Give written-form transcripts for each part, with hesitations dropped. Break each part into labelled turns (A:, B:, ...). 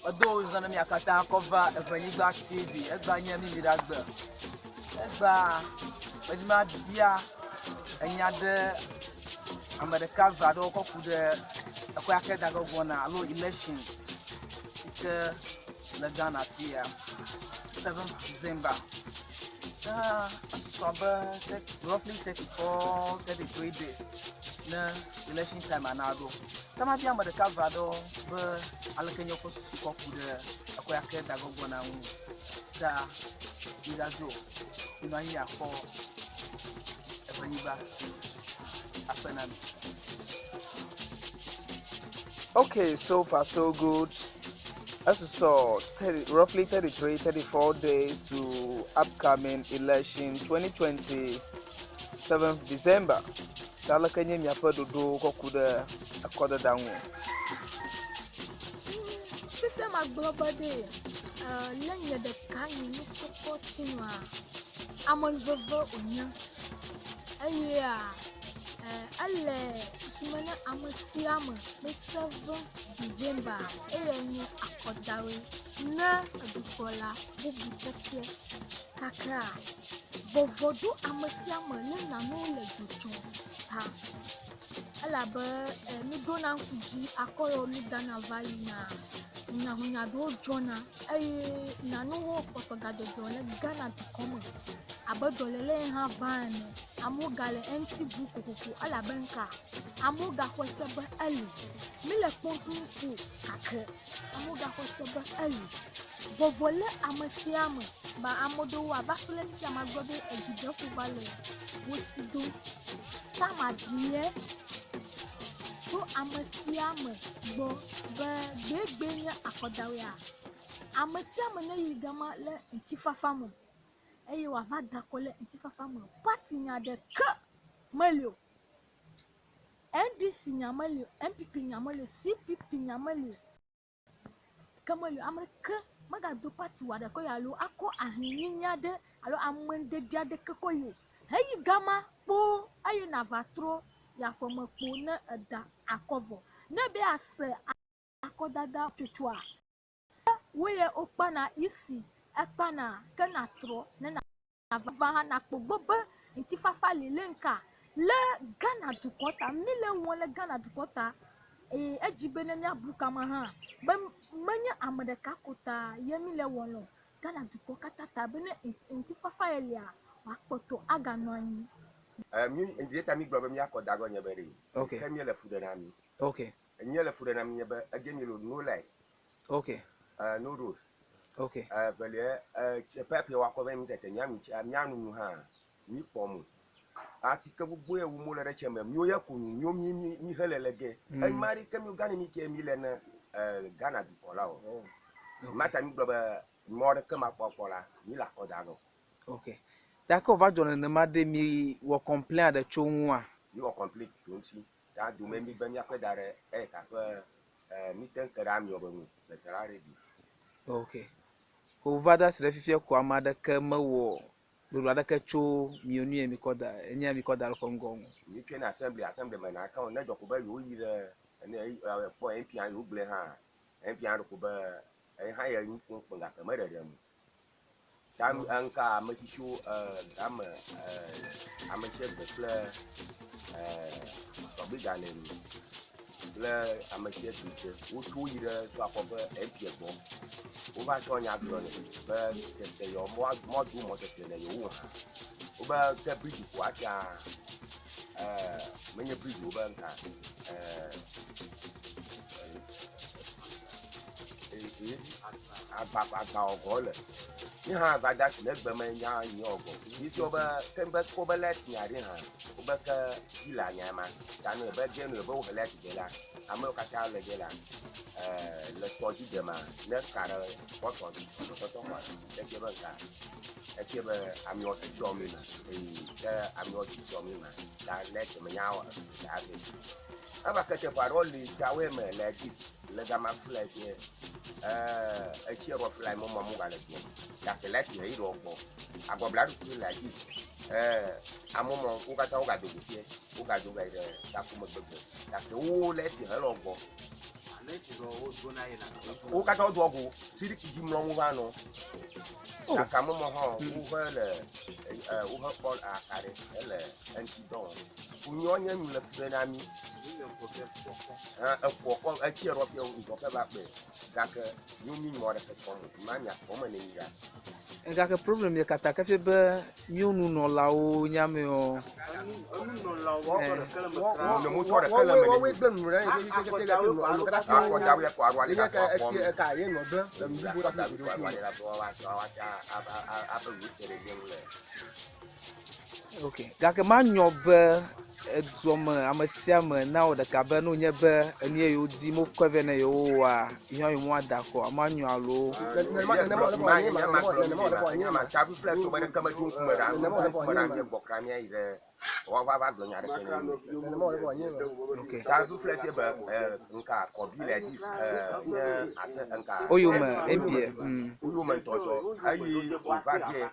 A: Edo zɔ ne mia katã kɔ va Evenyigba TV. Egba nye mimi ɖagbe. Egba medi ma bia enya ɖe ame ɖeka eve aɖewo kɔ ku ɖe exɔ ya ke dagbe gbɔna alo election si ke le Ghana fia 7 December. Ke esusɔ abe roughly 34, 33 days ne election time naɖo. Ke mabia ame ɖeka eve aɖewo be aleke nye woƒe susu kɔ ku ɖe exɔ ya ke dagbe gbɔna ŋu. Ta migadzo o, minɔ anyi miakpɔ Evenyigba akpe na mi. Okay, so far so good. Esusɔ 30, roughly 33, 34 days to upcoming election 2020 7th December. Ta aleke nye miaƒe ɖoɖowo kɔ ku ɖe akɔdada ŋu?
B: Fifia magblɔ be ɖe le nye ɖeka nye nukpɔkpɔ tinua, amenuveve wònye eyea ele susu me na ame sia ame be 7 December eyae nye akɔdawoe ne edukplɔla bubu tete gakea vɔvɔ̃ ɖo ame sia ame ne nanewo le dzɔdzɔm ta elabe míɖona ŋku dzi akɔ yewo mídana va yina hunyahunya ɖewo dzɔna eye nanewo kpɔtɔ gadzɔdzɔm le Ghana dukɔ me abe dɔléle hã va ene. Amewo gale eŋuti bum kokoko elabe nuka amewo gaxɔe se be eli. Míle kpɔm tututu o gake amewo gaxɔe se be eli. Vɔvɔ̃ lé ame sia ame ba ame ɖewoa va se ɖe fifia magblɔ be edzideƒo va le wo si dom. Ta mabia tso ame sia ame gbɔ be gbegbe nye akɔdawɔea, ame sia ame neyi gama le ŋutifafa me eye wòava da akɔ le ŋutifafa me. Party nya ɖeke meli o. NDC nya meli o, NPP nya meli o, CPP nya meli o. Ke meli o. Ame ɖeke megado party wɔ ɖeke alo akɔ ahinyinyi aɖe alo ameɖeɖi aɖeke kɔ yi o. Heyi gama kpoo eye nàva trɔ yi aƒeme kpoo ne èda akɔ vɔ. Ne ebe yease akɔdada tsotsoa, ke wò ye wokpana isi ekpana ke nàtrɔ ne nàva hã nàkpɔ gbɔ be ŋutifafa li le ŋka le Ghana dukɔ ta. Mí le ŋu le Ghana dukɔ ta eye edzi be ne míabu kame hã be menye ame ɖeka ko ta ye mí le wɔm o. Ghana dukɔ katã ta be ne ŋutifafa ye lia wòakpɔtɔ aganɔ anyi.
C: Mí ŋdi ta mí gblɔ be míakɔ da gɔ nye be ɖe.
A: Okay.
C: Ke míele fu ɖe na mí.
A: Okay.
C: Enye le fu ɖe na mí nye be edze mí lo no light.
A: Okay.
C: No road.
A: Okay.
C: Velia, pipe ya woakɔ va mí tete mía nu tsia mía nu nu hã mí kpɔ mo. Atike gbogbo ye wum wole ɖe tsia me míwo ye ko nu míwo mí mí mí hele le ge. Ema ɖi ke míwo Ghana mí ke mí le ne Ghana dukɔ la o. Mata mí gblɔ be mɔ ɖeke makpɔkpɔ la mí le akɔ da ge o.
A: Ok. Ta ke wòva dzɔ nenema ɖe mi wɔ complain aɖe tso ŋua?
C: Mí wɔ complain tso ŋuti. Ta dome mí be míakɔe da ɖe eyi ka ƒe mí te ŋu ke ɖe amiɔ be ŋu le Sierra Radio.
A: Ok. Ko va de asi ɖe fifia ko ame aɖeke mewɔ ɖoɖo aɖeke tso mio nu ye mikɔ da enye mikɔ da ɖe woƒe ŋgɔ ŋu.
C: Mí tsɔe na assembly, assembly me na ke ne dzɔ ko be yewo yi ɖe ne kpɔ MP hã yewo gblɔe hã, MP hã ɖo ko be eyi hã ye nu ƒom kpe gake me ɖeɖem o. Ta ŋka ame tsitsiwo game ame tse gbe kple tɔgbigã nɛ nu kple ame tse gbe wotso yi ɖe tso akɔ be MP gbɔ. Wova tsɔ nya gblɔ nɛ be tete yewo mɔ do mɔ tete ne yewo hã. Wobe ke bridge ko atsia menye bridge wobe ŋka agba agba ɔgɔ le. Nye hã va da si ne gbe me nya nye ɔgɔ. Mi tsɔ be ke be ko be light nya ɖi hã. Wo be ke pila nya ma. Ta no be ge no be wo he light de la. Ame wo katã le ge la. Eh le tɔ dzi de ma ne ka ɖe kpɔ tɔ dzi tɔ tɔ kɔ. Eke be nka. Eke be ame wo tsɔ mi ma. Eye ke ame wo tsɔ mi ma. Ta light me nya da ge. Eva ke teƒe aɖewo li tsawoe me le this. Le gama fly fie etsi ɖɔ fly mɔ mɔ gale dua gake le ati yi ɖɔ gbɔ agbɔbla ɖu le ayi ame mɔ wo katã wo gado go fie wo gado ga yi ɖe taku me gbegbe gake wo le ati he lɔ gbɔ wo katã wo doa go siriki dzi mlɔm wo va nɔ gake ame mɔ hã wohe le wohe kpɔ aka ɖe hele eŋuti dɔ wɔm kunyɔ nye nu le fi ɖe na mi ekɔ kɔ etsi ɖɔ fie ŋdɔ ke va kpe gake mi mi mɔ ɖeke kpɔm o ma nya kpɔm ne mi ɖa.
A: Gake problem yɛ katã ke fia be míwo nunɔlawo nye amewo.
C: Ne mo tsɔ ɖeke le me
D: Wɔwoe gblẽ nu ɖe ye ke ke ke nu katã
C: akɔdawo yɛ kɔ aɖo ale
D: ye ke
C: ka kpɔm.
D: eti eka ye nɔ gblẽ le nu bubu ɖe
C: Akɔdawo kɔ aɖo ale la be woa woa abe nu te ɖe mía ŋu le.
A: Ok. Gake manyɔ be edua me ame sia ame nawɔ ɖeka be ne wonye be enu ye yewo di mokɔe vɛ ne yewo wɔa yewo yewo ada akɔ manyɔ alo. Ok. Oyome MPA.
C: Oyome ŋutɔtsɔ eye wòva ge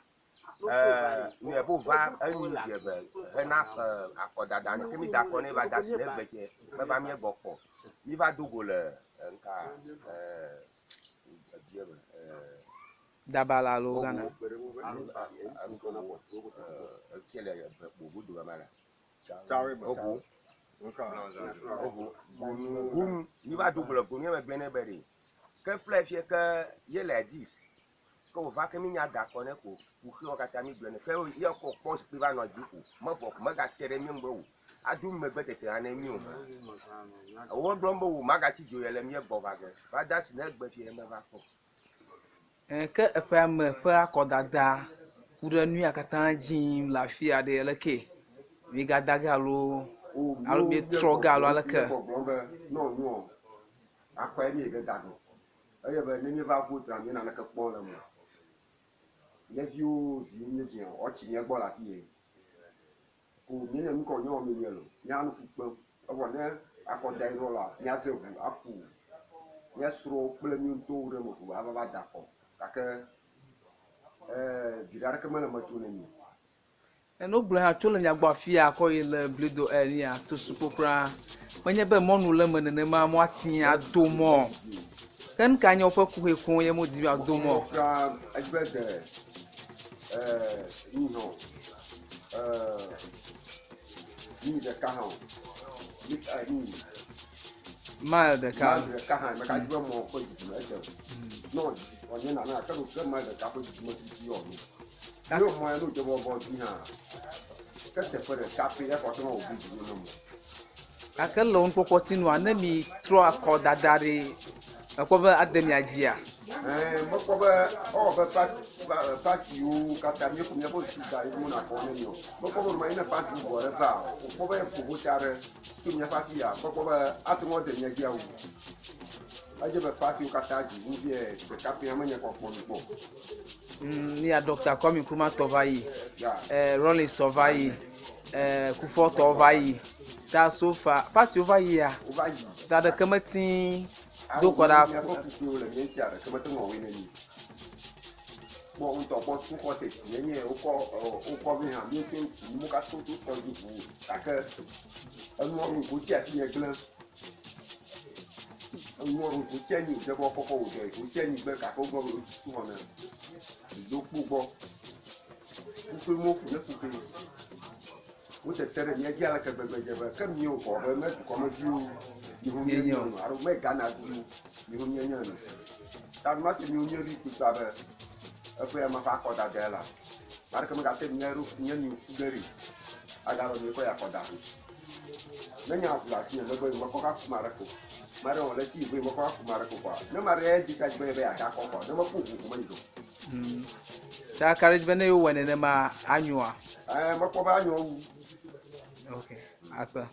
C: ne bo va enyi zi eve hena akɔdada ne ke mi da akɔ ne va da asi ne egbe tse meva mía gbɔ kpɔ mi va do go le nka ebie me
A: Dabala alo Ghana.
C: Ekie le kpo godo ma la. Oho. Oho. Gonu. Mi va do go le gonu ye megblẽ ne be ɖe. Ke flɛ fie ke ye le dis. Ke wòva ke mi nya da akɔ ne ko kuxiwo katã mi gblẽ ne ke ye kɔ kpɔ zikpui va nɔ dzi ko mevɔ ko megate ɖe mi ŋu be o ado megbe tete hã ne mi o. Wo gblɔm be o magatsi dzo ye le mía gbɔ va ge va da asi ne egbe fie meva kpɔ.
A: Ke eƒea me ƒe akɔdada ku ɖe nu ya katã dzi le afi ya ɖe leke migada ge alo alo mietrɔ ge alo aleke.
D: Gbɔgblɔ be nɔ nuɔ akɔe mi ge da go eye be ne míeva vote la mi naneke kpɔm le me mía viwo vi míedzi ɔtsi mía gbɔ le afi ye ko míenye nu kɔ nyɔ mi mie lo mía nu ƒu kpem evɔ ne akɔda yi ɖo la míaze ʋu aku mía srɔ̃wo kple mí ŋutɔwo ɖe me ko ava va da akɔ gake viɖe aɖeke mele me tso ne mi.
A: Ne wogblɔ hã tso le mia gbɔ afi ya kɔ yi le blido enia to suku kura menye be mɔnu le eme nenema mo ati ado mɔ. Ke nu ka nye woƒe kuxi koŋ ye mo di be ado mɔ?
D: Kura egbe de nyi hã nyi ɖeka hã o nyi
A: Mile ɖeka.
D: Mile ɖeka hã meka dzi be mɔ ƒe didime ede o. Nɔ wònye nana ke ɖo ke mile ɖeka ƒe didime tutu yɔ nu. Ne mɔ ya no dze bɔbɔ dzi hã ke teƒe ɖeka pɛ ekɔ te wɔ bi dzi ne mɔ.
A: Gake le wo nukpɔkpɔ ti nua ne mi trɔ akɔdada ɖe ekpɔ be ade mia dzia.
D: Mekpɔ be ewɔ be patiwo katã míekɔ míaƒe susu da ɖi wona akɔ ne mi o. Mekpɔ be numa yi ne pati bubu aɖe va wòkpɔ be ƒo vota ɖe to míaƒe afi ya mekpɔ be ate ŋu ade mía dzi awu. Edze be patiwo katã dzi ŋu vie ɖeka pɛ hã menye kɔ kpɔ nu kpɔ.
A: Nia Dr. Kwame Nkrumah tɔ va yi, Rawlings tɔ va yi, Kufuor tɔ va yi. Ta so far patiwo va yia.
D: Wova yi.
A: Ta ɖeke meti do kɔ ɖa.
D: Míaƒe kuxiwo le mía ŋuti ɖeke mete ŋu wɔe ne mí. Kpɔ ŋutɔ kpɔ suxɔ teti enye wokɔ wokɔ vɛ hã míete ŋu ku nu katã wotɔ dzi ʋu gake enuɔ nu ko tsi afi nye gblẽ. Enuɔ nu ko tsi anyi wòdze be wokɔkɔ wò dɔ yi ko tsi anyi gbe gake wogblɔ be wotu xɔ ne dodokpo gbɔ. Kuxi mo ku ne kuxi. Wotete ɖe mía dzi aleke gbegbe dze be ke míewo vɔ be me dukɔmeviwo miwo míenye o alo me Ghana viwo miwo míenye ene. Ta numa te miwo míeɖoe kplikpaa be eƒe ya me ƒe akɔdada la, ame aɖeke megate mía ɖo mía nu ƒu ge ɖi aganɔ míekɔ yi akɔda ƒe. Ne nya ʋu le asinye megbe mekɔ va ku ame aɖeke o. Ame aɖe wɔ le esi ʋe mekɔ va ku ame aɖeke o kɔa, ne ame aɖe ya di ka dzi be ye yeada akɔ kɔa, ne mekpɔ ʋu ko meyi o.
A: Ta ka ɖe edzi be ne yewowɔe nenema anyoa?
D: Mekpɔ be anyo wu.
A: Ok, akpe.